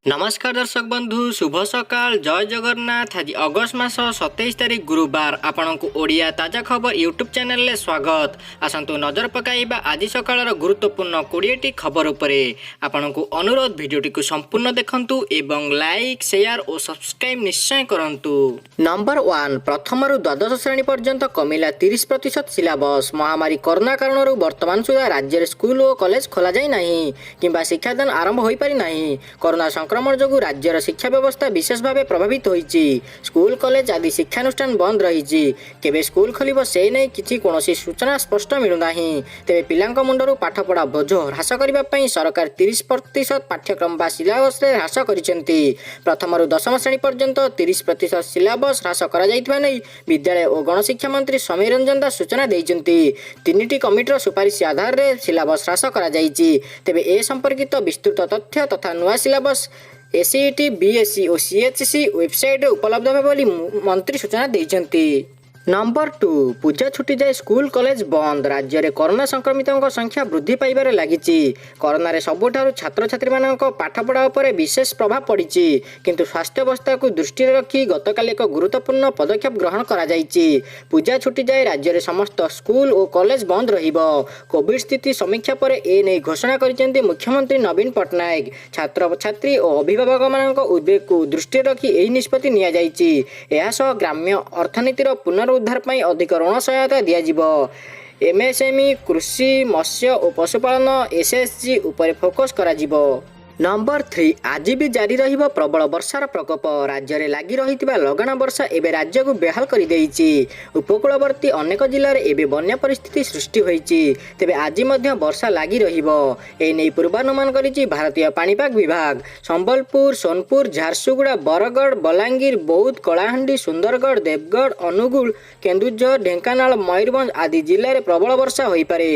ନମସ୍କାର ଦର୍ଶକ ବନ୍ଧୁ, ଶୁଭ ସକାଳ, ଜୟ ଜଗନ୍ନାଥ। ଆଜି ଅଗଷ୍ଟ ମାସ 27 ତାରିଖ, ଗୁରୁବାର। ଆପଣଙ୍କୁ ଓଡ଼ିଆ ତାଜା ଖବର ୟୁଟ୍ୟୁବ୍ ଚ୍ୟାନେଲରେ ସ୍ୱାଗତ। ଆସନ୍ତୁ ନଜର ପକାଇବା ଆଜି ସକାଳର ଗୁରୁତ୍ୱପୂର୍ଣ୍ଣ 20ଟି ଖବର ଉପରେ। ଆପଣଙ୍କୁ ଅନୁରୋଧ, ଭିଡ଼ିଓଟିକୁ ସମ୍ପୂର୍ଣ୍ଣ ଦେଖନ୍ତୁ ଏବଂ ଲାଇକ୍, ସେୟାର ଓ ସବସ୍କ୍ରାଇବ୍ ନିଶ୍ଚୟ କରନ୍ତୁ। ନମ୍ବର 1, ପ୍ରଥମରୁ ଦ୍ୱାଦଶ ଶ୍ରେଣୀ ପର୍ଯ୍ୟନ୍ତ କମିଲା 30% ସିଲାବସ୍। ମହାମାରୀ କରୋନା କାରଣରୁ ବର୍ତ୍ତମାନ ସୁଦ୍ଧା ରାଜ୍ୟରେ ସ୍କୁଲ ଓ କଲେଜ ଖୋଲାଯାଇ ନାହିଁ କିମ୍ବା ଶିକ୍ଷାଦାନ ଆରମ୍ଭ ହୋଇପାରି ନାହିଁ। କରୋନା ସଂକ୍ରମଣ ଯୋଗୁଁ ରାଜ୍ୟର ଶିକ୍ଷା ବ୍ୟବସ୍ଥା ବିଶେଷ ଭାବେ ପ୍ରଭାବିତ ହୋଇଛି। ସ୍କୁଲ, କଲେଜ ଆଦି ଶିକ୍ଷାନୁଷ୍ଠାନ ବନ୍ଦ ରହିଛି। କେବେ ସ୍କୁଲ ଖୋଲିବ, ସେ ନେଇ କିଛି କୌଣସି ସୂଚନା ସ୍ପଷ୍ଟ ମିଳୁନାହିଁ। ତେବେ ପିଲାଙ୍କ ମୁଣ୍ଡରୁ ପାଠପଢ଼ା ବୋଝ ହ୍ରାସ କରିବା ପାଇଁ ସରକାର 30% ପାଠ୍ୟକ୍ରମ ବା ସିଲାବସରେ ହ୍ରାସ କରିଛନ୍ତି। ପ୍ରଥମରୁ ଦଶମ ଶ୍ରେଣୀ ପର୍ଯ୍ୟନ୍ତ 30% ସିଲାବସ୍ ହ୍ରାସ କରାଯାଇଥିବା ନେଇ ବିଦ୍ୟାଳୟ ଓ ଗଣଶିକ୍ଷା ମନ୍ତ୍ରୀ ସମୀର ରଞ୍ଜନ ଦାଶ ସୂଚନା ଦେଇଛନ୍ତି। ତିନିଟି କମିଟିର ସୁପାରିଶ ଆଧାରରେ ସିଲାବସ୍ ହ୍ରାସ କରାଯାଇଛି। ତେବେ ଏ ସମ୍ପର୍କିତ ବିସ୍ତୃତ ତଥ୍ୟ ତଥା ନୂଆ ସିଲାବସ୍ ଏସ୍ସିଇଟି, ବିଏସ୍ଇ ଓ ସିଏଚ୍ଏସ୍ଇ ୱେବସାଇଟ୍ରେ ଉପଲବ୍ଧ ହେବ ବୋଲି ମନ୍ତ୍ରୀ ସୂଚନା ଦେଇଛନ୍ତି। ନମ୍ବର 2, ପୂଜା ଛୁଟି ଯାଏ ସ୍କୁଲ କଲେଜ ବନ୍ଦ। ରାଜ୍ୟରେ କରୋନା ସଂକ୍ରମିତଙ୍କ ସଂଖ୍ୟା ବୃଦ୍ଧି ପାଇବାରେ ଲାଗିଛି। କରୋନାରେ ସବୁଠାରୁ ଛାତ୍ରଛାତ୍ରୀମାନଙ୍କ ପାଠପଢ଼ା ଉପରେ ବିଶେଷ ପ୍ରଭାବ ପଡ଼ିଛି। କିନ୍ତୁ ସ୍ୱାସ୍ଥ୍ୟାବସ୍ଥାକୁ ଦୃଷ୍ଟିରେ ରଖି ଗତକାଲି ଏକ ଗୁରୁତ୍ୱପୂର୍ଣ୍ଣ ପଦକ୍ଷେପ ଗ୍ରହଣ କରାଯାଇଛି। ପୂଜା ଛୁଟି ଯାଏ ରାଜ୍ୟରେ ସମସ୍ତ ସ୍କୁଲ ଓ କଲେଜ ବନ୍ଦ ରହିବ। କୋଭିଡ ସ୍ଥିତି ସମୀକ୍ଷା ପରେ ଏ ନେଇ ଘୋଷଣା କରିଛନ୍ତି ମୁଖ୍ୟମନ୍ତ୍ରୀ ନବୀନ ପଟ୍ଟନାୟକ। ଛାତ୍ରଛାତ୍ରୀ ଓ ଅଭିଭାବକମାନଙ୍କ ଉଦ୍ବେଗକୁ ଦୃଷ୍ଟିରେ ରଖି ଏହି ନିଷ୍ପତ୍ତି ନିଆଯାଇଛି। ଏହାସହ ଗ୍ରାମ୍ୟ ଅର୍ଥନୀତିର ପୁନରୁଦ୍ଧାର ପାଇଁ ଅଧିକ ଋଣ ସହାୟତା ଦିଆଯିବ। ଏମ୍ଏସ୍ଏମ୍ଇ, କୃଷି, ମତ୍ସ୍ୟ ଓ ପଶୁପାଳନ, ଏସ୍ଏଚ୍ଜି ଉପରେ ଫୋକସ୍ କରାଯିବ। ନମ୍ବର 3, ଆଜି ବି ଜାରି ରହିବ ପ୍ରବଳ ବର୍ଷାର ପ୍ରକୋପ। ରାଜ୍ୟରେ ଲାଗି ରହିଥିବା ଲଗାଣ ବର୍ଷା ଏବେ ରାଜ୍ୟକୁ ବେହାଲ କରିଦେଇଛି। ଉପକୂଳବର୍ତ୍ତୀ ଅନେକ ଜିଲ୍ଲାରେ ଏବେ ବନ୍ୟା ପରିସ୍ଥିତି ସୃଷ୍ଟି ହୋଇଛି। ତେବେ ଆଜି ମଧ୍ୟ ବର୍ଷା ଲାଗି ରହିବ, ଏନେଇ ପୂର୍ବାନୁମାନ କରିଛି ଭାରତୀୟ ପାଣିପାଗ ବିଭାଗ। ସମ୍ବଲପୁର, ସୋନପୁର, ଝାରସୁଗୁଡ଼ା, ବରଗଡ଼, ବଲାଙ୍ଗୀର, ବୌଦ୍ଧ, କଳାହାଣ୍ଡି, ସୁନ୍ଦରଗଡ଼, ଦେବଗଡ଼, ଅନୁଗୁଳ, କେନ୍ଦୁଝର, ଢେଙ୍କାନାଳ, ମୟୂରଭଞ୍ଜ ଆଦି ଜିଲ୍ଲାରେ ପ୍ରବଳ ବର୍ଷା ହୋଇପାରେ।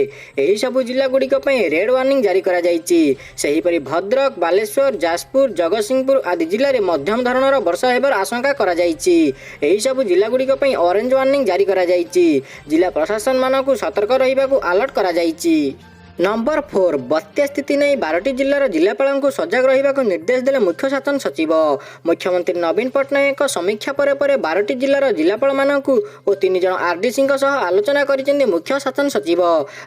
ଏହିସବୁ ଜିଲ୍ଲାଗୁଡ଼ିକ ପାଇଁ ରେଡ୍ ୱାର୍ଣ୍ଣିଂ ଜାରି କରାଯାଇଛି। ସେହିପରି ଭଦ୍ରକ, ବାଲେଶ୍ୱର, ଯାଜପୁର, ଜଗତସିଂହପୁର ଆଦି ଜିଲ୍ଲାରେ ମଧ୍ୟମ ଧରଣର ବର୍ଷା ହେବାର ଆଶଙ୍କା କରାଯାଇଛି। ଏହିସବୁ ଜିଲ୍ଲାଗୁଡ଼ିକ ପାଇଁ ଅରେଞ୍ଜ ୱାର୍ଣ୍ଣିଂ ଜାରି କରାଯାଇଛି। ଜିଲ୍ଲା ପ୍ରଶାସନମାନଙ୍କୁ ସତର୍କ ରହିବାକୁ ଆଲର୍ଟ କରାଯାଇଛି। ନମ୍ବର 4, ବାତ୍ୟା ସ୍ଥିତି ନେଇ 12ଟି ଜିଲ୍ଲାର ଜିଲ୍ଲାପାଳଙ୍କୁ ସଜାଗ ରହିବାକୁ ନିର୍ଦ୍ଦେଶ ଦେଲେ ମୁଖ୍ୟ ଶାସନ ସଚିବ। ମୁଖ୍ୟମନ୍ତ୍ରୀ ନବୀନ ପଟ୍ଟନାୟକଙ୍କ ସମୀକ୍ଷା ପରେ ପରେ 12ଟି ଜିଲ୍ଲାର ଜିଲ୍ଲାପାଳମାନଙ୍କୁ ଓ ତିନି ଜଣ ଆରଡିସିଙ୍କ ସହ ଆଲୋଚନା କରିଛନ୍ତି ମୁଖ୍ୟ ଶାସନ ସଚିବ।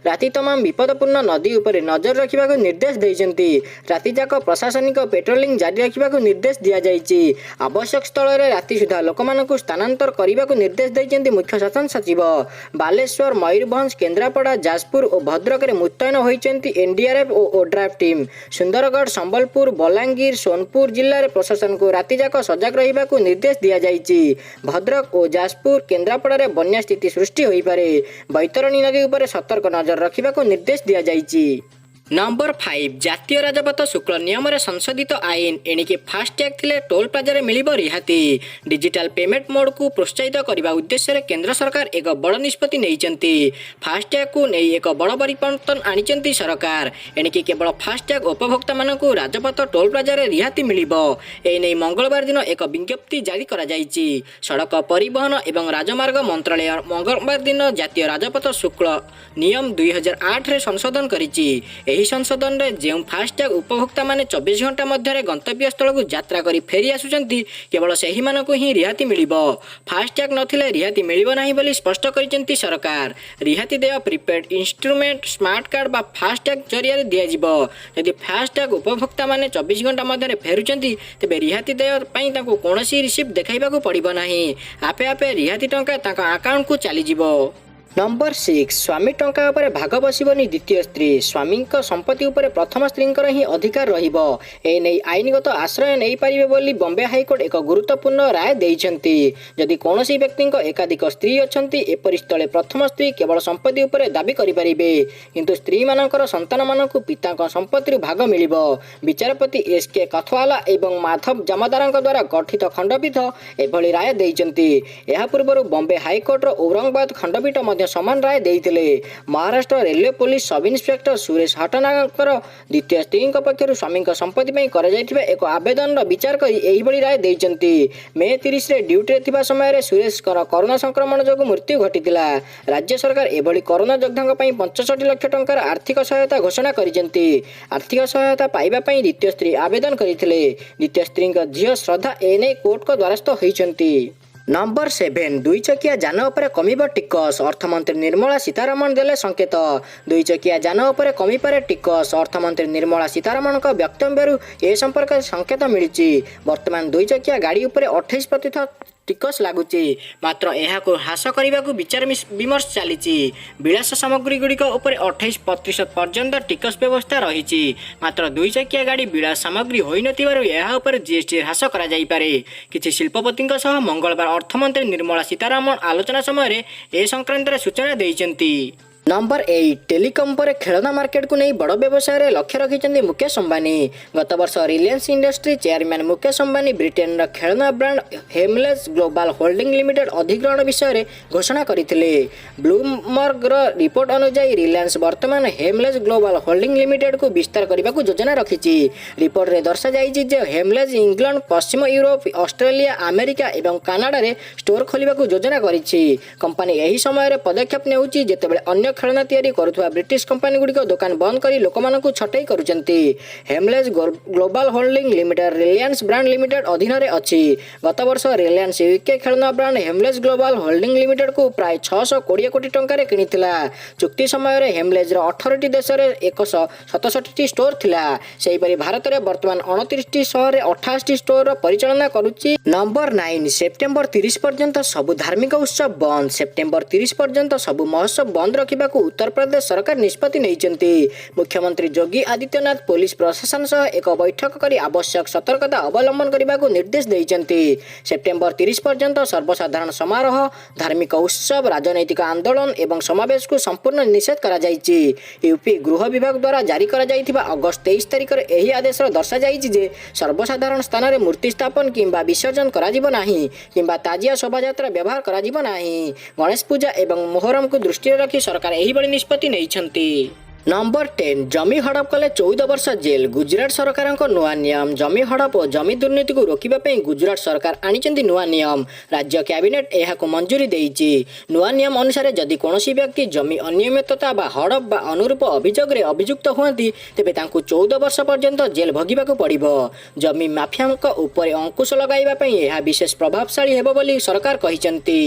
ରାତି ତମାମ ବିପଦପୂର୍ଣ୍ଣ ନଦୀ ଉପରେ ନଜର ରଖିବାକୁ ନିର୍ଦ୍ଦେଶ ଦେଇଛନ୍ତି। ରାତିଯାକ ପ୍ରଶାସନିକ ପେଟ୍ରୋଲିଂ ଜାରି ରଖିବାକୁ ନିର୍ଦ୍ଦେଶ ଦିଆଯାଇଛି। ଆବଶ୍ୟକ ସ୍ଥଳରେ ରାତି ସୁଦ୍ଧା ଲୋକମାନଙ୍କୁ ସ୍ଥାନାନ୍ତର କରିବାକୁ ନିର୍ଦ୍ଦେଶ ଦେଇଛନ୍ତି ମୁଖ୍ୟ ଶାସନ ସଚିବ। ବାଲେଶ୍ୱର, ମୟୂରଭଞ୍ଜ, କେନ୍ଦ୍ରାପଡ଼ା, ଯାଜପୁର ଓ ଭଦ୍ରକରେ ମୁତୟନ ହୋଇଛନ୍ତି ଏନ୍ଡିଆର୍ଏଫ୍ ଓ ଓଡ୍ରାଫ୍ ଟିମ୍। ସୁନ୍ଦରଗଡ଼, ସମ୍ବଲପୁର, ବଲାଙ୍ଗୀର, ସୋନପୁର ଜିଲ୍ଲାରେ ପ୍ରଶାସନକୁ ରାତିଯାକ ସଜାଗ ରହିବାକୁ ନିର୍ଦ୍ଦେଶ ଦିଆଯାଇଛି। ଭଦ୍ରକ ଓ ଯାଜପୁର, କେନ୍ଦ୍ରାପଡ଼ାରେ ବନ୍ୟା ସ୍ଥିତି ସୃଷ୍ଟି ହୋଇପାରେ। ବୈତରଣୀ ନଦୀ ଉପରେ ସତର୍କ ନଜର ରଖିବାକୁ ନିର୍ଦ୍ଦେଶ ଦିଆଯାଇଛି। ନମ୍ବର 5, ଜାତୀୟ ରାଜପଥ ଶୁଳ୍କ ନିୟମରେ ସଂଶୋଧିତ ଆଇନ। ଏଣିକି ଫାସ୍ଟ୍ୟାଗ୍ ଥିଲେ ଟୋଲ୍ ପ୍ଲାଜାରେ ମିଳିବ ରିହାତି। ଡିଜିଟାଲ ପେମେଣ୍ଟ ମୋଡକୁ ପ୍ରୋତ୍ସାହିତ କରିବା ଉଦ୍ଦେଶ୍ୟରେ କେନ୍ଦ୍ର ସରକାର ଏକ ବଡ଼ ନିଷ୍ପତ୍ତି ନେଇଛନ୍ତି। ଫାସ୍ଟ୍ୟାଗ୍କୁ ନେଇ ଏକ ବଡ଼ ପରିବର୍ତ୍ତନ ଆଣିଛନ୍ତି ସରକାର। ଏଣିକି କେବଳ ଫାସ୍ଟ୍ୟାଗ୍ ଉପଭୋକ୍ତାମାନଙ୍କୁ ରାଜପଥ ଟୋଲ୍ ପ୍ଲାଜାରେ ରିହାତି ମିଳିବ। ଏନେଇ ମଙ୍ଗଳବାର ଦିନ ଏକ ବିଜ୍ଞପ୍ତି ଜାରି କରାଯାଇଛି। ସଡ଼କ ପରିବହନ ଏବଂ ରାଜମାର୍ଗ ମନ୍ତ୍ରାଳୟ ମଙ୍ଗଳବାର ଦିନ ଜାତୀୟ ରାଜପଥ ଶୁଳ୍କ ନିୟମ 2008ରେ ସଂଶୋଧନ କରିଛି। ଏହି ସଂଶୋଧନରେ ଯେଉଁ ଫାସ୍ଟ୍ୟାଗ୍ ଉପଭୋକ୍ତାମାନେ 24 ଘଣ୍ଟା ମଧ୍ୟରେ ଗନ୍ତବ୍ୟ ସ୍ଥଳକୁ ଯାତ୍ରା କରି ଫେରି ଆସୁଛନ୍ତି, କେବଳ ସେହିମାନଙ୍କୁ ହିଁ ରିହାତି ମିଳିବ। ଫାସ୍ଟ୍ୟାଗ୍ ନଥିଲେ ରିହାତି ମିଳିବ ନାହିଁ ବୋଲି ସ୍ପଷ୍ଟ କରିଛନ୍ତି ସରକାର। ରିହାତି ଦେୟ ପ୍ରିପେଡ୍ ଇନଷ୍ଟ୍ରୁମେଣ୍ଟ, ସ୍ମାର୍ଟ କାର୍ଡ ବା ଫାସ୍ଟ୍ୟାଗ୍ ଜରିଆରେ ଦିଆଯିବ। ଯଦି ଫାସ୍ଟ୍ୟାଗ୍ ଉପଭୋକ୍ତାମାନେ 24 ଘଣ୍ଟା ମଧ୍ୟରେ ଫେରୁଛନ୍ତି, ତେବେ ରିହାତି ଦେୟ ପାଇଁ ତାଙ୍କୁ କୌଣସି ରିସିପ୍ଟ ଦେଖାଇବାକୁ ପଡ଼ିବ ନାହିଁ। ଆପେ ଆପେ ରିହାତି ଟଙ୍କା ତାଙ୍କ ଆକାଉଣ୍ଟକୁ ଚାଲିଯିବ। ନମ୍ବର 6, ସ୍ୱାମୀ ଟଙ୍କା ଉପରେ ଭାଗ ବସିବନି ଦ୍ୱିତୀୟ ସ୍ତ୍ରୀ। ସ୍ୱାମୀଙ୍କ ସମ୍ପତ୍ତି ଉପରେ ପ୍ରଥମ ସ୍ତ୍ରୀଙ୍କର ହିଁ ଅଧିକାର ରହିବ। ଏନେଇ ଆଇନଗତ ଆଶ୍ରୟ ନେଇପାରିବେ ବୋଲି ବମ୍ବେ ହାଇକୋର୍ଟ ଏକ ଗୁରୁତ୍ୱପୂର୍ଣ୍ଣ ରାୟ ଦେଇଛନ୍ତି। ଯଦି କୌଣସି ବ୍ୟକ୍ତିଙ୍କ ଏକାଧିକ ସ୍ତ୍ରୀ ଅଛନ୍ତି, ଏପରି ସ୍ଥଳେ ପ୍ରଥମ ସ୍ତ୍ରୀ କେବଳ ସମ୍ପତ୍ତି ଉପରେ ଦାବି କରିପାରିବେ। କିନ୍ତୁ ସ୍ତ୍ରୀମାନଙ୍କର ସନ୍ତାନମାନଙ୍କୁ ପିତାଙ୍କ ସମ୍ପତ୍ତିରୁ ଭାଗ ମିଳିବ। ବିଚାରପତି ଏସ୍ କେ କଥୱାଲା ଏବଂ ମାଧବ ଜାମଦାରଙ୍କ ଦ୍ୱାରା ଗଠିତ ଖଣ୍ଡପୀଠ ଏଭଳି ରାୟ ଦେଇଛନ୍ତି। ଏହା ପୂର୍ବରୁ ବମ୍ବେ ହାଇକୋର୍ଟର ଔରଙ୍ଗାବାଦ ଖଣ୍ଡପୀଠ ମଧ୍ୟ ମଧ୍ୟ ସମାନ ରାୟ ଦେଇଥିଲେ। Maharashtra railway police sub inspector Suresh ହଟନାଗରଙ୍କର ଦ୍ୱିତୀୟ ସ୍ତ୍ରୀଙ୍କ ପକ୍ଷରୁ ସ୍ୱାମୀଙ୍କ ସମ୍ପତ୍ତି ପାଇଁ କରାଯାଇଥିବା ଏକ ଆବେଦନର ବିଚାର କରି ଏହିଭଳି ରାୟ ଦେଇଛନ୍ତି। ମେ 30ରେ ଡ୍ୟୁଟିରେ ଥିବା ସମୟରେ ସୁରେଶଙ୍କର କରୋନା ସଂକ୍ରମଣ ଯୋଗୁଁ ମୃତ୍ୟୁ ଘଟିଥିଲା। ରାଜ୍ୟ ସରକାର ଏଭଳି କରୋନା ଯୋଦ୍ଧାଙ୍କ ପାଇଁ 65 ଲକ୍ଷ ଟଙ୍କାର ଆର୍ଥିକ ସହାୟତା ଘୋଷଣା କରିଛନ୍ତି। ଆର୍ଥିକ ସହାୟତା ପାଇବା ପାଇଁ ଦ୍ୱିତୀୟ ସ୍ତ୍ରୀ ଆବେଦନ କରିଥିଲେ। ଦ୍ୱିତୀୟ ସ୍ତ୍ରୀଙ୍କ ଝିଅ ଶ୍ରଦ୍ଧା ଏନେଇ କୋର୍ଟଙ୍କ ଦ୍ୱାରସ୍ଥ ହୋଇଛନ୍ତି। ନମ୍ବର 7, ଦୁଇ ଚକିଆ ଯାନ ଉପରେ କମିବ ଟିକସ। ଅର୍ଥମନ୍ତ୍ରୀ ନିର୍ମଳା ସୀତାରମଣ ଦେଲେ ସଂକେତ। ଦୁଇ ଚକିଆ ଯାନ ଉପରେ କମିପାରେ ଟିକସ। ଅର୍ଥମନ୍ତ୍ରୀ ନିର୍ମଳା ସୀତାରମଣଙ୍କ ବକ୍ତବ୍ୟରୁ ଏ ସମ୍ପର୍କରେ ସଂକେତ ମିଳିଛି। ବର୍ତ୍ତମାନ ଦୁଇ ଚକିଆ ଗାଡ଼ି ଉପରେ 28% ଟିକସ ଲାଗୁଛି। ମାତ୍ର ଏହାକୁ ହ୍ରାସ କରିବାକୁ ବିଚାର ବିମର୍ଶ ଚାଲିଛି। ବିଳାସ ସାମଗ୍ରୀଗୁଡ଼ିକ ଉପରେ 28% ପର୍ଯ୍ୟନ୍ତ ଟିକସ ବ୍ୟବସ୍ଥା ରହିଛି। ମାତ୍ର ଦୁଇ ଚକିଆ ଗାଡ଼ି ବିଳାସ ସାମଗ୍ରୀ ହୋଇନଥିବାରୁ ଏହା ଉପରେ ଜିଏସଟି ହ୍ରାସ କରାଯାଇପାରେ। କିଛି ଶିଳ୍ପପତିଙ୍କ ସହ ମଙ୍ଗଳବାର ଅର୍ଥମନ୍ତ୍ରୀ ନିର୍ମଳା ସୀତାରମଣ ଆଲୋଚନା ସମୟରେ ଏ ସଂକ୍ରାନ୍ତରେ ସୂଚନା ଦେଇଛନ୍ତି। ନମ୍ବର 8, ଟେଲିକମ୍ ପରେ ଖେଳନା ମାର୍କେଟକୁ ନେଇ ବଡ଼ ବ୍ୟବସାୟରେ ଲକ୍ଷ୍ୟ ରଖିଛନ୍ତି ମୁକେଶ ଅମ୍ବାନୀ। ଗତବର୍ଷ Reliance industry chairman Mukesh Ambani ବ୍ରିଟେନର ଖେଳନା ବ୍ରାଣ୍ଡ ହେମଲେଜ ଗ୍ଲୋବାଲ ହୋଲ୍ଡିଂ ଲିମିଟେଡ୍ ଅଧିଗ୍ରହଣ ବିଷୟରେ ଘୋଷଣା କରିଥିଲେ। ବ୍ଲୁମବର୍ଗର ରିପୋର୍ଟ ଅନୁଯାୟୀ, ରିଲାଏନ୍ସ ବର୍ତ୍ତମାନ ହେମଲେଜ ଗ୍ଲୋବାଲ ହୋଲ୍ଡିଂ ଲିମିଟେଡ୍କୁ ବିସ୍ତାର କରିବାକୁ ଯୋଜନା ରଖିଛି। ରିପୋର୍ଟରେ ଦର୍ଶାଯାଇଛି ଯେ ହେମଲେଜ ଇଂଲଣ୍ଡ, ପଶ୍ଚିମ ୟୁରୋପ, ଅଷ୍ଟ୍ରେଲିଆ, ଆମେରିକା ଏବଂ କାନାଡାରେ ଷ୍ଟୋର ଖୋଲିବାକୁ ଯୋଜନା କରିଛି। କମ୍ପାନୀ ଏହି ସମୟରେ ପଦକ୍ଷେପ ନେଉଛି, ଯେତେବେଳେ ଅନ୍ୟ ଖେଳନା ତିଆରି କରୁଥିବା ବ୍ରିଟିଶ କମ୍ପାନୀଗୁଡ଼ିକ ଦୋକାନ ବନ୍ଦ କରି ଲୋକମାନଙ୍କୁ ଛଟେଇ କରୁଛନ୍ତି। ହେମଲେଜ global holding limited Reliance brand limited ଅଧୀନରେ ଅଛି। ଗତବର୍ଷ ରିଲାଏନ୍ସ ୟୁକେ ଖେଳନା ବ୍ରାଣ୍ଡ ହେମଲେଜ ଗ୍ଲୋବାଲ ହୋଲ୍ଡିଂ ଲିମିଟେଡ୍କୁ ପ୍ରାୟ 620 କୋଟି ଟଙ୍କାରେ କିଣିଥିଲା। ଚୁକ୍ତି ସମୟରେ ହେମଲେଜର 18ଟି ଦେଶରେ 167ଟି ଷ୍ଟୋର ଥିଲା। ସେହିପରି ଭାରତରେ ବର୍ତ୍ତମାନ 29ଟି ସହରରେ 88ଟି ଷ୍ଟୋରର ପରିଚାଳନା କରୁଛି। ନମ୍ବର 9, ସେପ୍ଟେମ୍ବର 30 ପର୍ଯ୍ୟନ୍ତ ସବୁ ଧାର୍ମିକ ଉତ୍ସବ ବନ୍ଦ। ସେପ୍ଟେମ୍ବର 30 ପର୍ଯ୍ୟନ୍ତ ସବୁ ମହୋତ୍ସବ ବନ୍ଦ ରଖିବାକୁ ଉତ୍ତରପ୍ରଦେଶ ସରକାର ନିଷ୍ପତ୍ତି ନେଇଛନ୍ତି। ମୁଖ୍ୟମନ୍ତ୍ରୀ ଯୋଗୀ ଆଦିତ୍ୟନାଥ ପୋଲିସ ପ୍ରଶାସନ ସହ ଏକ ବୈଠକ କରି ଆବଶ୍ୟକ ସତର୍କତା ଅବଲମ୍ବନ କରିବାକୁ ନିର୍ଦ୍ଦେଶ ଦେଇଛନ୍ତି। ସେପ୍ଟେମ୍ବର 30 ପର୍ଯ୍ୟନ୍ତ ସର୍ବସାଧାରଣ ସମାରୋହ, ଧାର୍ମିକ ଉତ୍ସବ, ରାଜନୈତିକ ଆନ୍ଦୋଳନ ଏବଂ ସମାବେଶକୁ ସମ୍ପୂର୍ଣ୍ଣ ନିଷେଧ କରାଯାଇଛି। ୟୁପି ଗୃହ ବିଭାଗ ଦ୍ୱାରା ଜାରି କରାଯାଇଥିବା ଅଗଷ୍ଟ 23 ତାରିଖରେ ଏହି ଆଦେଶରେ ଦର୍ଶାଯାଇଛି ଯେ ସର୍ବସାଧାରଣ ସ୍ଥାନରେ ମୂର୍ତ୍ତି ସ୍ଥାପନ କିମ୍ବା ବିସର୍ଜନ କରାଯିବ ନାହିଁ କିମ୍ବା ତାଜିଆ ଶୋଭାଯାତ୍ରା ବ୍ୟବହାର କରାଯିବ ନାହିଁ। ଗଣେଶ ପୂଜା ଏବଂ ମୋହରମକୁ ଦୃଷ୍ଟିରେ ରଖି ସରକାର ଏହିଭଳି ନିଷ୍ପତ୍ତି ନେଇଛନ୍ତି। ନମ୍ବର 10, ଜମି ହଡପ କଲେ 14 ବର୍ଷ ଜେଲ୍। ଗୁଜରାଟ ସରକାରଙ୍କ ନୂଆ ନିୟମ। ଜମି ହଡପ ଓ ଜମି ଦୁର୍ନୀତିକୁ ରୋକିବା ପାଇଁ ଗୁଜରାଟ ସରକାର ଆଣିଛନ୍ତି ନୂଆ ନିୟମ। ରାଜ୍ୟ କ୍ୟାବିନେଟ୍ ଏହାକୁ ମଞ୍ଜୁରୀ ଦେଇଛି। ନୂଆ ନିୟମ ଅନୁସାରେ, ଯଦି କୌଣସି ବ୍ୟକ୍ତି ଜମି ଅନିୟମିତତା ବା ହଡପ ବା ଅନୁରୂପ ଅଭିଯୋଗରେ ଅଭିଯୁକ୍ତ ହୁଅନ୍ତି, ତେବେ ତାଙ୍କୁ 14 ବର୍ଷ ପର୍ଯ୍ୟନ୍ତ ଜେଲ୍ ଭୋଗିବାକୁ ପଡ଼ିବ। ଜମି ମାଫିଆଙ୍କ ଉପରେ ଅଙ୍କୁଶ ଲଗାଇବା ପାଇଁ ଏହା ବିଶେଷ ପ୍ରଭାବଶାଳୀ ହେବ ବୋଲି ସରକାର କହିଛନ୍ତି।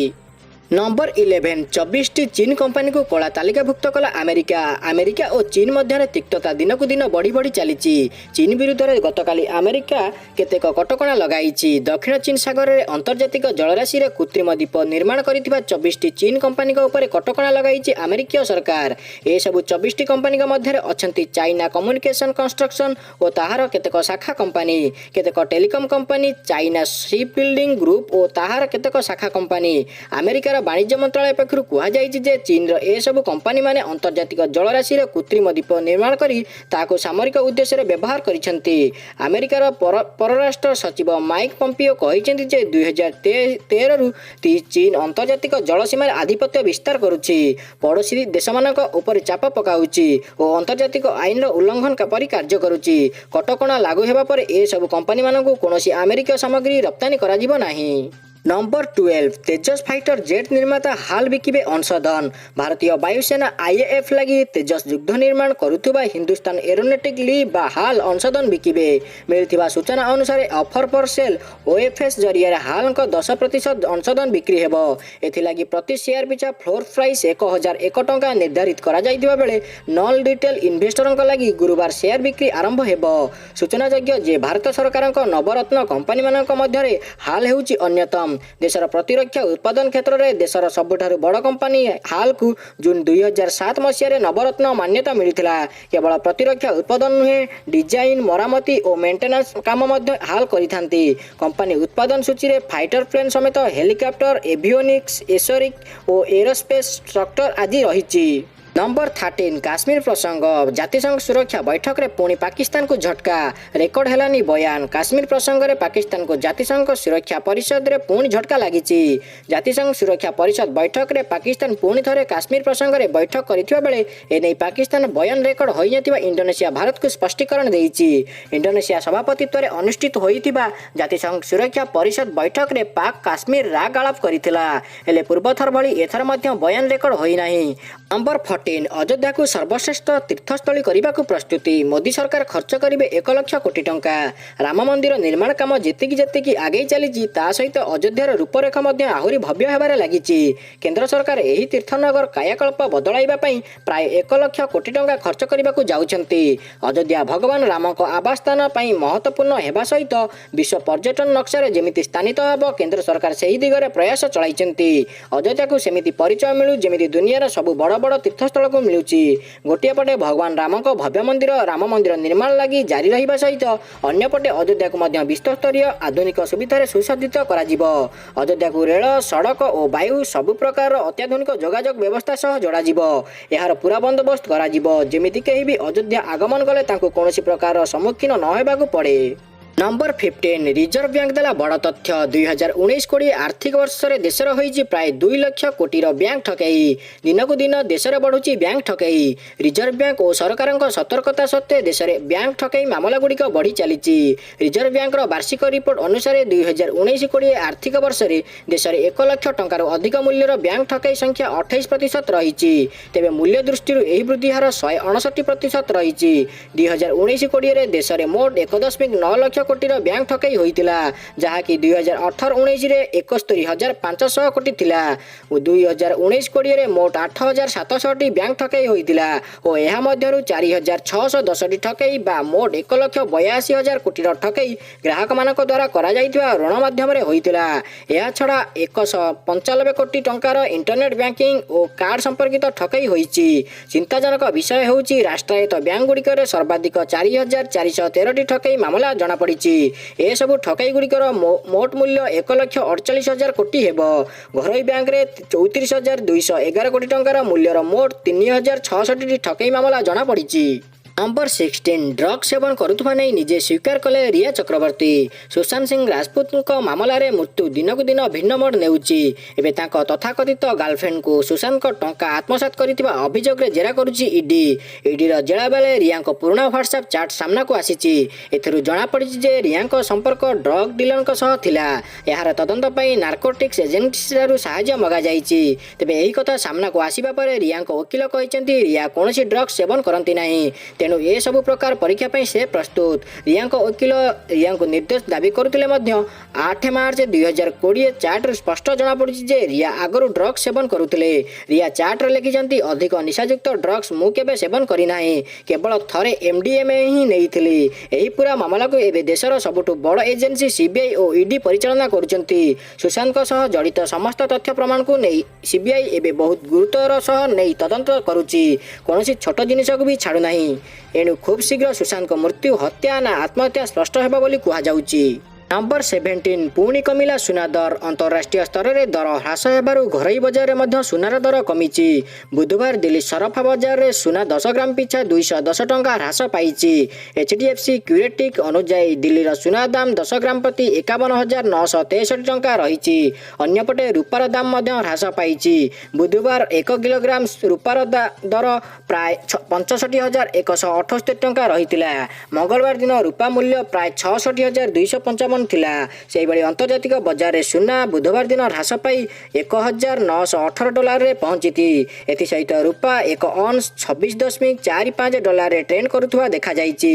ନମ୍ବର 11, 24ଟି ଚୀନ କମ୍ପାନୀକୁ କଳା ତାଲିକାଭୁକ୍ତ କଲା ଆମେରିକା। ଆମେରିକା ଓ ଚୀନ ମଧ୍ୟରେ ତିକ୍ତତା ଦିନକୁ ଦିନ ବଢ଼ି ବଢ଼ି ଚାଲିଛି। ଚୀନ ବିରୁଦ୍ଧରେ ଗତକାଲି ଆମେରିକା କେତେକ କଟକଣା ଲଗାଇଛି। ଦକ୍ଷିଣ ଚୀନ ସାଗରରେ ଆନ୍ତର୍ଜାତିକ ଜଳରାଶିରେ କୃତ୍ରିମ ଦ୍ୱୀପ ନିର୍ମାଣ କରିଥିବା 24ଟି ଚୀନ କମ୍ପାନୀଙ୍କ ଉପରେ କଟକଣା ଲଗାଇଛି ଆମେରିକୀୟ ସରକାର। ଏସବୁ 24ଟି କମ୍ପାନୀଙ୍କ ମଧ୍ୟରେ ଅଛନ୍ତି ଚାଇନା କମ୍ୟୁନିକେସନ କନଷ୍ଟ୍ରକ୍ସନ ଓ ତାହାର କେତେକ ଶାଖା କମ୍ପାନୀ, କେତେକ telecom company, China ship building group ଓ ତାହାର କେତେକ ଶାଖା କମ୍ପାନୀ। ଆମେରିକାର ବାଣିଜ୍ୟ ମନ୍ତ୍ରାଳୟ ପକ୍ଷରୁ କୁହାଯାଇଛି ଯେ ଚୀନର ଏସବୁ କମ୍ପାନୀମାନେ ଆନ୍ତର୍ଜାତିକ ଜଳରାଶିରେ କୃତ୍ରିମ ଦ୍ୱୀପ ନିର୍ମାଣ କରି ତାହାକୁ ସାମରିକ ଉଦ୍ଦେଶ୍ୟରେ ବ୍ୟବହାର କରିଛନ୍ତି। ଆମେରିକାର ପରରାଷ୍ଟ୍ର ସଚିବ ମାଇକ୍ ପମ୍ପିଓ କହିଛନ୍ତି ଯେ 2013ରୁ ଚୀନ ଆନ୍ତର୍ଜାତିକ ଜଳସୀମାରେ ଆଧିପତ୍ୟ ବିସ୍ତାର କରୁଛି, ପଡ଼ୋଶୀ ଦେଶମାନଙ୍କ ଉପରେ ଚାପ ପକାଉଛି ଓ ଆନ୍ତର୍ଜାତିକ ଆଇନର ଉଲ୍ଲଂଘନ ପରି କାର୍ଯ୍ୟ କରୁଛି। କଟକଣା ଲାଗୁ ହେବା ପରେ ଏସବୁ କମ୍ପାନୀମାନଙ୍କୁ କୌଣସି ଆମେରିକୀୟ ସାମଗ୍ରୀ ରପ୍ତାନୀ କରାଯିବ ନାହିଁ। ନମ୍ବର 12, ତେଜସ୍ ଫାଇଟର ଜେଟ୍ ନିର୍ମାତା ହାଲ୍ ବିକିବେ ଅଂଶଧନ। ଭାରତୀୟ ବାୟୁସେନା ଆଇଏଏଫ୍ ଲାଗି ତେଜସ୍ ଯୁଦ୍ଧ ବିମାନ କରୁଥିବା ହିନ୍ଦୁସ୍ତାନ ଏରୋନଟିକ୍ ଲି ବା ହାଲ୍ ଅଂଶଧନ ବିକିବେ। ମିଳିଥିବା ସୂଚନା ଅନୁସାରେ, ଅଫର ଫର ସେଲ୍ ଓଏଫଏସ୍ ଜରିଆରେ ହାଲ୍ଙ୍କ 10% ଅଂଶଧନ ବିକ୍ରି ହେବ। ଏଥିଲାଗି ପ୍ରତି ସେୟାର ପିଛା ଫ୍ଲୋର ପ୍ରାଇସ୍ 1001 ଟଙ୍କା ନିର୍ଦ୍ଧାରିତ କରାଯାଇଥିବା ବେଳେ ନନ୍ ରିଟେଲ ଇନଭେଷ୍ଟରଙ୍କ ଲାଗି ଗୁରୁବାର ସେୟାର ବିକ୍ରି ଆରମ୍ଭ ହେବ। ସୂଚନାଯୋଗ୍ୟ ଯେ ଭାରତ ସରକାରଙ୍କ ନବରତ୍ନ କମ୍ପାନୀମାନଙ୍କ ମଧ୍ୟରେ ହାଲ୍ ହେଉଛି ଅନ୍ୟତମ। ଦେଶର ପ୍ରତିରକ୍ଷା ଉତ୍ପାଦନ କ୍ଷେତ୍ରରେ ଦେଶର ସବୁଠାରୁ ବଡ଼ କମ୍ପାନୀ ହାଲ୍କୁ ଜୁନ୍ 2007 ମସିହାରେ ନବରତ୍ନ ମାନ୍ୟତା ମିଳିଥିଲା। କେବଳ ପ୍ରତିରକ୍ଷା ଉତ୍ପାଦନ ନୁହେଁ, ଡିଜାଇନ, ମରାମତି ଓ ମେଣ୍ଟେନାନ୍ସ କାମ ମଧ୍ୟ ହାଲ୍ କରିଥାନ୍ତି। କମ୍ପାନୀ ଉତ୍ପାଦନ ସୂଚୀରେ ଫାଇଟର ପ୍ଲେନ୍ ସମେତ ହେଲିକପ୍ଟର, ଏଭିଓନିକ୍ସ, ଏସୋରିକ୍ ଓ ଏରୋସ୍ପେସ୍ ଷ୍ଟ୍ରକ୍ଚର ଆଦି ରହିଛି। ନମ୍ବର 13, କାଶ୍ମୀର ପ୍ରସଙ୍ଗ। ଜାତିସଂଘ ସୁରକ୍ଷା ବୈଠକରେ ପୁଣି ପାକିସ୍ତାନକୁ ଝଟକା, ରେକର୍ଡ ହେଲାନି ବୟାନ। କାଶ୍ମୀର ପ୍ରସଙ୍ଗରେ ପାକିସ୍ତାନକୁ ଜାତିସଂଘ ସୁରକ୍ଷା ପରିଷଦରେ ପୁଣି ଝଟକା ଲାଗିଛି। ଜାତିସଂଘ ସୁରକ୍ଷା ପରିଷଦ ବୈଠକରେ ପାକିସ୍ତାନ ପୁଣି ଥରେ କାଶ୍ମୀର ପ୍ରସଙ୍ଗରେ ବୈଠକ କରିଥିବା ବେଳେ ଏନେଇ ପାକିସ୍ତାନ ବୟାନ ରେକର୍ଡ ହୋଇନଥିବା ଇଣ୍ଡୋନେସିଆ ଭାରତକୁ ସ୍ପଷ୍ଟୀକରଣ ଦେଇଛି। ଇଣ୍ଡୋନେସିଆ ସଭାପତିତ୍ୱରେ ଅନୁଷ୍ଠିତ ହୋଇଥିବା ଜାତିସଂଘ ସୁରକ୍ଷା ପରିଷଦ ବୈଠକରେ ପାକ୍ କାଶ୍ମୀର ରାଗ ଆଳାପ କରିଥିଲା। ହେଲେ ପୂର୍ବଥର ଭଳି ଏଥର ମଧ୍ୟ ବୟାନ ରେକର୍ଡ ହୋଇନାହିଁ। ନମ୍ବର 14, ଅଯୋଧ୍ୟାକୁ ସର୍ବଶ୍ରେଷ୍ଠ ତୀର୍ଥସ୍ଥଳୀ କରିବାକୁ ପ୍ରସ୍ତୁତି, ମୋଦି ସରକାର ଖର୍ଚ୍ଚ କରିବେ 1 ଲକ୍ଷ କୋଟି ଟଙ୍କା। ରାମ ମନ୍ଦିର ନିର୍ମାଣ କାମ ଯେତିକି ଯେତିକି ଆଗେଇ ଚାଲିଛି, ତା ସହିତ ଅଯୋଧ୍ୟାର ରୂପରେଖ ମଧ୍ୟ ଆହୁରି ଭବ୍ୟ ହେବାରେ ଲାଗିଛି। କେନ୍ଦ୍ର ସରକାର ଏହି ତୀର୍ଥନଗର କାୟାକଳ୍ପ ବଦଳାଇବା ପାଇଁ ପ୍ରାୟ 1 ଲକ୍ଷ କୋଟି ଟଙ୍କା ଖର୍ଚ୍ଚ କରିବାକୁ ଯାଉଛନ୍ତି। ଅଯୋଧ୍ୟା ଭଗବାନ ରାମଙ୍କ ଆବାସ ସ୍ଥାନ ପାଇଁ ମହତ୍ୱପୂର୍ଣ୍ଣ ହେବା ସହିତ ବିଶ୍ୱ ପର୍ଯ୍ୟଟନ ନକ୍ସାରେ ଯେମିତି ସ୍ଥାନିତ ହେବ, କେନ୍ଦ୍ର ସରକାର ସେହି ଦିଗରେ ପ୍ରୟାସ ଚଳାଇଛନ୍ତି। ଅଯୋଧ୍ୟାକୁ ସେମିତି ପରିଚୟ ମିଳୁ, ଯେମିତି ଦୁନିଆର ସବୁ ବଡ଼ ବଡ଼ ତୀର୍ଥସ୍ଥଳକୁ ମିଳୁଛି। ଗୋଟିଏ ପଟେ ଭଗବାନ ରାମଙ୍କ ଭବ୍ୟ ମନ୍ଦିର ରାମ ମନ୍ଦିର ନିର୍ମାଣ ଲାଗି ଜାରି ରହିବା ସହିତ ଅନ୍ୟପଟେ ଅଯୋଧ୍ୟାକୁ ମଧ୍ୟ ବିଶ୍ୱସ୍ତରୀୟ ଆଧୁନିକ ସୁବିଧାରେ ସୁସଜ୍ଜିତ କରାଯିବ। ଅଯୋଧ୍ୟାକୁ ରେଳ, ସଡ଼କ ଓ ବାୟୁ ସବୁ ପ୍ରକାରର ଅତ୍ୟାଧୁନିକ ଯୋଗାଯୋଗ ବ୍ୟବସ୍ଥା ସହ ଯୋଡ଼ାଯିବ। ଏହାର ପୁରା ବନ୍ଦୋବସ୍ତ କରାଯିବ, ଯେମିତି କେହି ବି ଅଯୋଧ୍ୟା ଆଗମନ କଲେ ତାଙ୍କୁ କୌଣସି ପ୍ରକାରର ସମ୍ମୁଖୀନ ନ ହେବାକୁ ପଡ଼େ। ନମ୍ବର 15, ରିଜର୍ଭ ବ୍ୟାଙ୍କ ଦେଲା ବଡ଼ ତଥ୍ୟ। 2019-20 ଆର୍ଥିକ ବର୍ଷରେ ଦେଶରେ ହୋଇଛି ପ୍ରାୟ 2 ଲକ୍ଷ କୋଟିର ବ୍ୟାଙ୍କ ଠକେଇ। ଦିନକୁ ଦିନ ଦେଶରେ ବଢ଼ୁଛି ବ୍ୟାଙ୍କ ଠକେଇ। ରିଜର୍ଭ ବ୍ୟାଙ୍କ ଓ ସରକାରଙ୍କ ସତର୍କତା ସତ୍ତ୍ୱେ ଦେଶରେ ବ୍ୟାଙ୍କ ଠକେଇ ମାମଲାଗୁଡ଼ିକ ବଢ଼ି ଚାଲିଛି। ରିଜର୍ଭ ବ୍ୟାଙ୍କର ବାର୍ଷିକ ରିପୋର୍ଟ ଅନୁସାରେ 2019-20 ଆର୍ଥିକ ବର୍ଷରେ ଦେଶରେ 1 ଲକ୍ଷ ଟଙ୍କାରୁ ଅଧିକ ମୂଲ୍ୟର ବ୍ୟାଙ୍କ ଠକେଇ ସଂଖ୍ୟା 28% ରହିଛି। ତେବେ ମୂଲ୍ୟ ଦୃଷ୍ଟିରୁ ଏହି ବୃଦ୍ଧି ହାର 159% ରହିଛି। 2019-20ରେ ଦେଶରେ ମୋଟ 1.9 ଲକ୍ଷ କୋଟିର ବ୍ୟାଙ୍କ ଠକେଇ ହୋଇଥିଲା, ଯାହାକି 2018-19ରେ 71,500 କୋଟି ଥିଲା ଓ 2019-20ରେ ମୋଟ 8,700ଟି ବ୍ୟାଙ୍କ ଠକେଇ ହୋଇଥିଲା ଓ ଏହା ମଧ୍ୟରୁ 4,610ଟି ଠକେଇ ବା ମୋଟ 1,82,000 କୋଟିର ଠକେଇ ଗ୍ରାହକମାନଙ୍କ ଦ୍ୱାରା କରାଯାଇଥିବା ଋଣ ମାଧ୍ୟମରେ ହୋଇଥିଲା। ଏହାଛଡ଼ା 195 କୋଟି ଟଙ୍କାର ଇଣ୍ଟରନେଟ୍ ବ୍ୟାଙ୍କିଂ ଓ କାର୍ଡ ସମ୍ପର୍କିତ ଠକେଇ ହୋଇଛି। ଚିନ୍ତାଜନକ ବିଷୟ ହେଉଛି, ରାଷ୍ଟ୍ରାୟତ୍ତ ବ୍ୟାଙ୍କଗୁଡ଼ିକରେ ସର୍ବାଧିକ 4,413ଟି ଠକେଇ ମାମଲା ଜଣାପଡ଼ିଛି। ଏସବୁ ଠକେଇ ଗୁଡ଼ିକର ମୋଟ ମୂଲ୍ୟ 1,48,000 କୋଟି ହେବ। ଘରୋଇ ବ୍ୟାଙ୍କରେ 34,211 କୋଟି ଟଙ୍କାର ମୂଲ୍ୟର ମୋଟ 3,066ଟି ଠକେଇ ମାମଲା ଜଣାପଡ଼ିଛି। ନମ୍ବର 16, ଡ୍ରଗ୍ ସେବନ କରୁଥିବା ନେଇ ନିଜେ ସ୍ୱୀକାର କଲେ ରିୟା ଚକ୍ରବର୍ତ୍ତୀ। ସୁଶାନ୍ତ ସିଂ ରାଜପୁତଙ୍କ ମାମଲାରେ ମୃତ୍ୟୁ ଦିନକୁ ଦିନ ଭିନ୍ନ ମୋଡ଼ ନେଉଛି। ଏବେ ତାଙ୍କ ତଥାକଥିତ ଗାର୍ଲଫ୍ରେଣ୍ଡକୁ ସୁଶାନ୍ତଙ୍କ ଟଙ୍କା ଆତ୍ମସାତ କରିଥିବା ଅଭିଯୋଗରେ ଜେରା କରୁଛି ଇଡି। ଇଡିର ଜେରା ବେଳେ ରିୟାଙ୍କ ପୁରୁଣା ହ୍ୱାଟ୍ସଆପ୍ ଚାଟ୍ ସାମ୍ନାକୁ ଆସିଛି। ଏଥିରୁ ଜଣାପଡ଼ିଛି ଯେ ରିୟାଙ୍କ ସମ୍ପର୍କ ଡ୍ରଗ୍ ଡିଲରଙ୍କ ସହ ଥିଲା। ଏହାର ତଦନ୍ତ ପାଇଁ ନାର୍କୋଟିକ୍ସ ଏଜେନ୍ସିଠାରୁ ସାହାଯ୍ୟ ମଗାଯାଇଛି। ତେବେ ଏହି କଥା ସାମ୍ନାକୁ ଆସିବା ପରେ ରିୟାଙ୍କ ଓକିଲ କହିଛନ୍ତି, ରିୟା କୌଣସି ଡ୍ରଗ୍ସ ସେବନ କରନ୍ତି ନାହିଁ, ତେଣୁ ଏସବୁ ପ୍ରକାର ପରୀକ୍ଷା ପାଇଁ ସେ ପ୍ରସ୍ତୁତ। ରିୟାଙ୍କ ଓକିଲ ରିୟାଙ୍କୁ ନିର୍ଦ୍ଦୋଷ ଦାବି କରୁଥିଲେ ମଧ୍ୟ 8 ମାର୍ଚ୍ଚ 2020 ଚାଟ୍ରୁ ସ୍ପଷ୍ଟ ଜଣାପଡ଼ିଛି ଯେ ରିୟା ଆଗରୁ ଡ୍ରଗ୍ସ ସେବନ କରୁଥିଲେ। ରିୟା ଚାଟ୍ରେ ଲେଖିଛନ୍ତି, "ଅଧିକ ନିଶାଯୁକ୍ତ ଡ୍ରଗ୍ସ ମୁଁ କେବେ ସେବନ କରିନାହିଁ, କେବଳ ଥରେ ଏମଡିଏମଏ ହିଁ ନେଇଥିଲି।" ଏହି ପୁରା ମାମଲାକୁ ଏବେ ଦେଶର ସବୁଠୁ ବଡ଼ ଏଜେନ୍ସି ସିବିଆଇ ଓ ଇଡି ପରିଚାଳନା କରୁଛନ୍ତି। ସୁଶାନ୍ତଙ୍କ ସହ ଜଡ଼ିତ ସମସ୍ତ ତଥ୍ୟ ପ୍ରମାଣକୁ ନେଇ ସିବିଆଇ ଏବେ ବହୁତ ଗୁରୁତ୍ୱର ସହ ନେଇ ତଦନ୍ତ କରୁଛି। କୌଣସି ଛୋଟ ଜିନିଷକୁ ବି ଛାଡ଼ୁନାହିଁ। ଏଣୁ ଖୁବ୍ ଶୀଘ୍ର ସୁଶାନ୍ତଙ୍କ ମୃତ୍ୟୁ ହତ୍ୟା ନା ଆତ୍ମହତ୍ୟା ସ୍ପଷ୍ଟ ହେବ ବୋଲି କୁହାଯାଉଛି। ନମ୍ବର 17, ପୁଣି କମିଲା ସୁନା ଦର। ଅନ୍ତରାଷ୍ଟ୍ରୀୟ ସ୍ତରରେ ଦର ହ୍ରାସ ହେବାରୁ ଘରୋଇ ବଜାରରେ ମଧ୍ୟ ସୁନାର ଦର କମିଛି। ବୁଧବାର ଦିଲ୍ଲୀ ସରଫା ବଜାରରେ ସୁନା 10 ଗ୍ରାମ ପିଛା 210 ଟଙ୍କା ହ୍ରାସ ପାଇଛି। ଏଚ୍ ଡି ଏଫ୍ ସି କ୍ୟୁରେଟିକ୍ ଅନୁଯାୟୀ ଦିଲ୍ଲୀର ସୁନା ଦାମ 10 ଗ୍ରାମ ପ୍ରତି 51,963 ଟଙ୍କା ରହିଛି। ଅନ୍ୟପଟେ ରୂପାର ଦାମ ମଧ୍ୟ ହ୍ରାସ ପାଇଛି। ବୁଧବାର 1 କିଲୋଗ୍ରାମ ରୂପାର ଦର ପ୍ରାୟ 65,178 ଟଙ୍କା ରହିଥିଲା। ମଙ୍ଗଳବାର ଦିନ ରୂପା ମୂଲ୍ୟ ପ୍ରାୟ 66,255 ଥିଲା। ସେହିଭଳି ଆନ୍ତର୍ଜାତିକ ବଜାରରେ ସୁନା ବୁଧବାର ଦିନ ହ୍ରାସ ପାଇ 1,918 ଡଲାରରେ ପହଞ୍ଚିଛି। ଏଥିସହିତ ରୂପା ଏକ ଅନ୍ସ 26.45 ଡଲାରରେ ଟ୍ରେଡ୍ କରୁଥିବା ଦେଖାଯାଇଛି।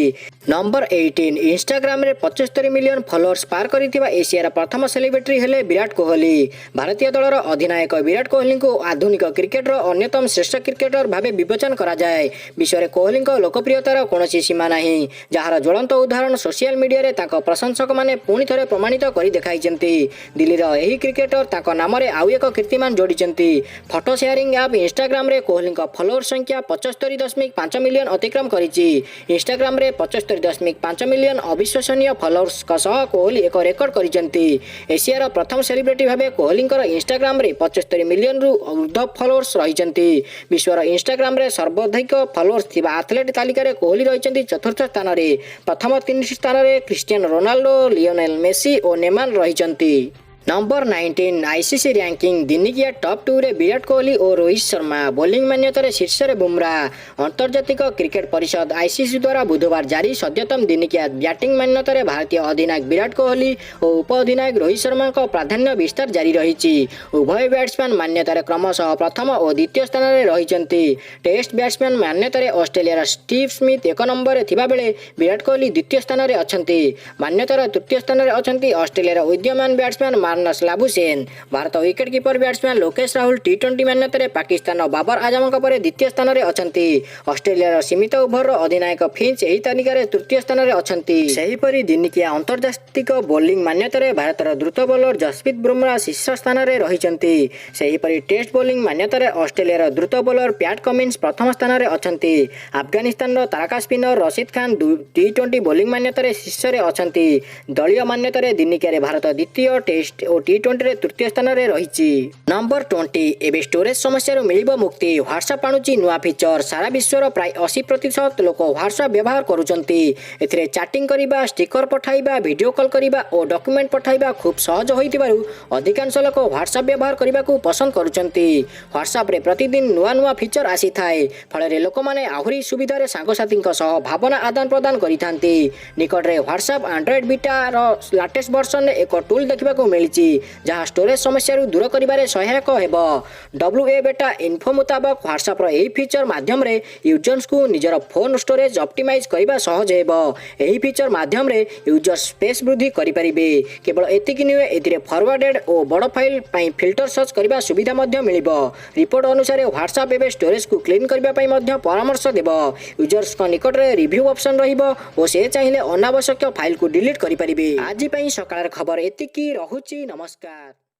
ନମ୍ବର 18, ଇନଷ୍ଟାଗ୍ରାମରେ 75 ମିଲିୟନ ଫଲୋଅର୍ସ ପାର କରିଥିବା ଏସିଆର ପ୍ରଥମ ସେଲିବ୍ରିଟି ହେଲେ ବିରାଟ କୋହଲି। ଭାରତୀୟ ଦଳର ଅଧିନାୟକ ବିରାଟ କୋହଲିଙ୍କୁ ଆଧୁନିକ କ୍ରିକେଟର ଅନ୍ୟତମ ଶ୍ରେଷ୍ଠ କ୍ରିକେଟର ଭାବେ ବିବେଚନା କରାଯାଏ। ବିଶ୍ୱରେ କୋହଲିଙ୍କ ଲୋକପ୍ରିୟତାର କୌଣସି ସୀମା ନାହିଁ, ଯାହାର ଜ୍ୱଳନ୍ତ ଉଦାହରଣ ସୋସିଆଲ ମିଡିଆରେ ତାଙ୍କ ପ୍ରଶଂସକମାନେ ପୁଣି ଥରେ ପ୍ରମାଣିତ କରି ଦେଖାଇଛନ୍ତି। ଦିଲ୍ଲୀର ଏହି କ୍ରିକେଟର ତାଙ୍କ ନାମରେ ଆଉ ଏକ କୀର୍ତ୍ତିମାନ ଯୋଡ଼ିଛନ୍ତି। ଫଟୋ ସେୟାରିଂ ଆପ୍ ଇନଷ୍ଟାଗ୍ରାମରେ କୋହଲିଙ୍କ ଫଲୋଅର ସଂଖ୍ୟା 75.5 ମିଲିୟନ ଅତିକ୍ରମ କରିଛି। ଇନଷ୍ଟାଗ୍ରାମରେ 75 75.5 ମିଲିୟନ ଅବିଶ୍ୱସନୀୟ ଫଲୋଅର୍ସଙ୍କ ସହ କୋହଲି ଏକ ରେକର୍ଡ କରିଛନ୍ତି। ଏସିଆର ପ୍ରଥମ ସେଲିବ୍ରିଟି ଭାବେ କୋହଲିଙ୍କର ଇନଷ୍ଟାଗ୍ରାମରେ 75 ମିଲିୟନରୁ ଉର୍ଦ୍ଧ୍ୱ ଫଲୋଅର୍ସ ରହିଛନ୍ତି। ବିଶ୍ୱର ଇନଷ୍ଟାଗ୍ରାମରେ ସର୍ବାଧିକ ଫଲୋଅର୍ସ ଥିବା ଆଥଲେଟ୍ ତାଲିକାରେ କୋହଲି ରହିଛନ୍ତି ଚତୁର୍ଥ ସ୍ଥାନରେ। ପ୍ରଥମ ତିନିଟି ସ୍ଥାନରେ କ୍ରିଷ୍ଟିଆନୋ ରୋନାଲ୍ଡୋ, ଲିଓନେଲ ମେସି ଓ ନେମାର ରହିଛନ୍ତି। ନମ୍ବର 19, ଆଇସିସି ରାଙ୍କିଂ ଦିନିକିଆ ଟପ୍ 2ରେ ବିରାଟ କୋହଲି ଓ ରୋହିତ ଶର୍ମା, ବୋଲିଂ ମାନ୍ୟତାରେ ଶୀର୍ଷରେ ବୁମରା। ଆନ୍ତର୍ଜାତିକ କ୍ରିକେଟ ପରିଷଦ ଆଇସିସି ଦ୍ୱାରା ବୁଧବାର ଜାରି ସଦ୍ୟତମ ଦିନିକିଆ ବ୍ୟାଟିଂ ମାନ୍ୟତାରେ ଭାରତୀୟ ଅଧିନାୟକ ବିରାଟ କୋହଲି ଓ ଉପ ଅଧିନାୟକ ରୋହିତ ଶର୍ମାଙ୍କ ପ୍ରାଧାନ୍ୟ ବିସ୍ତାର ଜାରି ରହିଛି। ଉଭୟ ବ୍ୟାଟ୍ସମ୍ୟାନ୍ ମାନ୍ୟତାରେ କ୍ରମଶଃ ପ୍ରଥମ ଓ ଦ୍ୱିତୀୟ ସ୍ଥାନରେ ରହିଛନ୍ତି। ଟେଷ୍ଟ ବ୍ୟାଟ୍ସମ୍ୟାନ୍ ମାନ୍ୟତାରେ ଅଷ୍ଟ୍ରେଲିଆର ଷ୍ଟିଭ୍ ସ୍ମିଥ୍ ଏକ ନମ୍ବରରେ ଥିବାବେଳେ ବିରାଟ କୋହଲି ଦ୍ୱିତୀୟ ସ୍ଥାନରେ ଅଛନ୍ତି। ମାନ୍ୟତାର ତୃତୀୟ ସ୍ଥାନରେ ଅଛନ୍ତି ଅଷ୍ଟ୍ରେଲିଆର ଉଦୀୟମାନ batsman Marnus Labuschagne. Bharat wicket keeper batsman Lokesh Rahul ଟି-20 ମାନ୍ୟତାରେ ପାକିସ୍ତାନର ବାବର ଆଜମଙ୍କ ପରେ ଦ୍ୱିତୀୟ ସ୍ଥାନରେ ଅଛନ୍ତି। ଅଷ୍ଟ୍ରେଲିଆର ସୀମିତ ଓଭରର ଅଧିନାୟକ ଫିଞ୍ଚ ଏହି ତାଲିକାରେ ତୃତୀୟ ସ୍ଥାନରେ ଅଛନ୍ତି। ସେହିପରି ଦିନିକିଆ ଆନ୍ତର୍ଜାତିକ ବୋଲିଂ ମାନ୍ୟତାରେ ଭାରତର ଦ୍ରୁତ ବୋଲର ଜସପ୍ରୀତ ବୁମରା ଶୀର୍ଷ ସ୍ଥାନରେ ରହିଛନ୍ତି। ସେହିପରି ଟେଷ୍ଟ ବୋଲିଂ ମାନ୍ୟତାରେ ଅଷ୍ଟ୍ରେଲିଆର ଦ୍ରୁତ ବୋଲର ପ୍ୟାଟ୍ କମିନ୍ସ ପ୍ରଥମ ସ୍ଥାନରେ ଅଛନ୍ତି। ଆଫଗାନିସ୍ତାନର ତାରକା ସ୍ପିନର ରସିଦ ଖାନ ଟି-20 ବୋଲିଂ ମାନ୍ୟତାରେ ଶୀର୍ଷରେ ଅଛନ୍ତି। ଦଳୀୟ ମାନ୍ୟତାରେ ଦିନିକିଆରେ ଭାରତ ଦ୍ୱିତୀୟ, ଟେଷ୍ଟ ଓ ଟି-20ରେ ତୃତୀୟ ସ୍ଥାନରେ ରହିଛି। ନମ୍ବର 20, ଏବେ ଷ୍ଟୋରେଜ ସମସ୍ୟାରୁ ମିଳିବ ମୁକ୍ତି, ହ୍ୱାଟ୍ସଆପ୍ ଆଣୁଛି ନୂଆ ଫିଚର। ସାରା ବିଶ୍ୱର ପ୍ରାୟ 80% ଲୋକ ହ୍ୱାଟ୍ସଆପ୍ ବ୍ୟବହାର କରୁଛନ୍ତି। ଏଥିରେ ଚାଟିଂ କରିବା, ଷ୍ଟିକର ପଠାଇବା, ଭିଡ଼ିଓ କଲ୍ କରିବା ଓ ଡକ୍ୟୁମେଣ୍ଟ ପଠାଇବା ଖୁବ୍ ସହଜ ହୋଇଥିବାରୁ ଅଧିକାଂଶ ଲୋକ ହ୍ୱାଟ୍ସଆପ୍ ବ୍ୟବହାର କରିବାକୁ ପସନ୍ଦ କରୁଛନ୍ତି। ହ୍ୱାଟ୍ସଆପ୍ରେ ପ୍ରତିଦିନ ନୂଆ ନୂଆ ଫିଚର ଆସିଥାଏ। ଫଳରେ ଲୋକମାନେ ଆହୁରି ସୁବିଧାରେ ସାଙ୍ଗସାଥୀଙ୍କ ସହ ଭାବନା ଆଦାନ ପ୍ରଦାନ କରିଥାନ୍ତି। ନିକଟରେ ହ୍ୱାଟ୍ସଆପ୍ ଆଣ୍ଡ୍ରଏଡ୍ ବିଟାର ଲାଟେଷ୍ଟ ଭର୍ସନରେ ଏକ ଟୁଲ୍ ଦେଖିବାକୁ ମିଳିଛି, ଯାହା ଷ୍ଟୋରେଜ ସମସ୍ୟାରୁ ଦୂର କରିବାରେ ସହାୟକ ହେବ। ଡବ୍ଲ୍ୟୁ ଏ ବେଟା ଇନଫୋ ମୁତାବକ, ହ୍ୱାଟ୍ସଆପ୍ର ଏହି ଫିଚର ମାଧ୍ୟମରେ ୟୁଜର୍ସଙ୍କୁ ନିଜର ଫୋନ୍ ଷ୍ଟୋରେଜ ଅପ୍ଟିମାଇଜ୍ କରିବା ସହଜ ହେବ। ଏହି ଫିଚର ମାଧ୍ୟମରେ ୟୁଜର ସ୍ପେସ୍ ବୃଦ୍ଧି କରିପାରିବେ। କେବଳ ଏତିକି ନୁହେଁ, ଏଥିରେ ଫରୱାର୍ଡେଡ୍ ଓ ବଡ଼ ଫାଇଲ୍ ପାଇଁ ଫିଲ୍ଟର ସର୍ଚ୍ଚ କରିବା ସୁବିଧା ମଧ୍ୟ ମିଳିବ। ରିପୋର୍ଟ ଅନୁସାରେ, ହ୍ୱାଟ୍ସଆପ୍ ଏବେ ଷ୍ଟୋରେଜକୁ କ୍ଲିନ୍ କରିବା ପାଇଁ ମଧ୍ୟ ପରାମର୍ଶ ଦେବ। ୟୁଜର୍ସଙ୍କ ନିକଟରେ ରିଭ୍ୟୁ ଅପସନ୍ ରହିବ ଓ ସେ ଚାହିଁଲେ ଅନାବଶ୍ୟକ ଫାଇଲକୁ ଡିଲିଟ୍ କରିପାରିବେ। ଆଜି ପାଇଁ ସକାଳର ଖବର ଏତିକି ରହୁଛି। ନମସ୍କାର।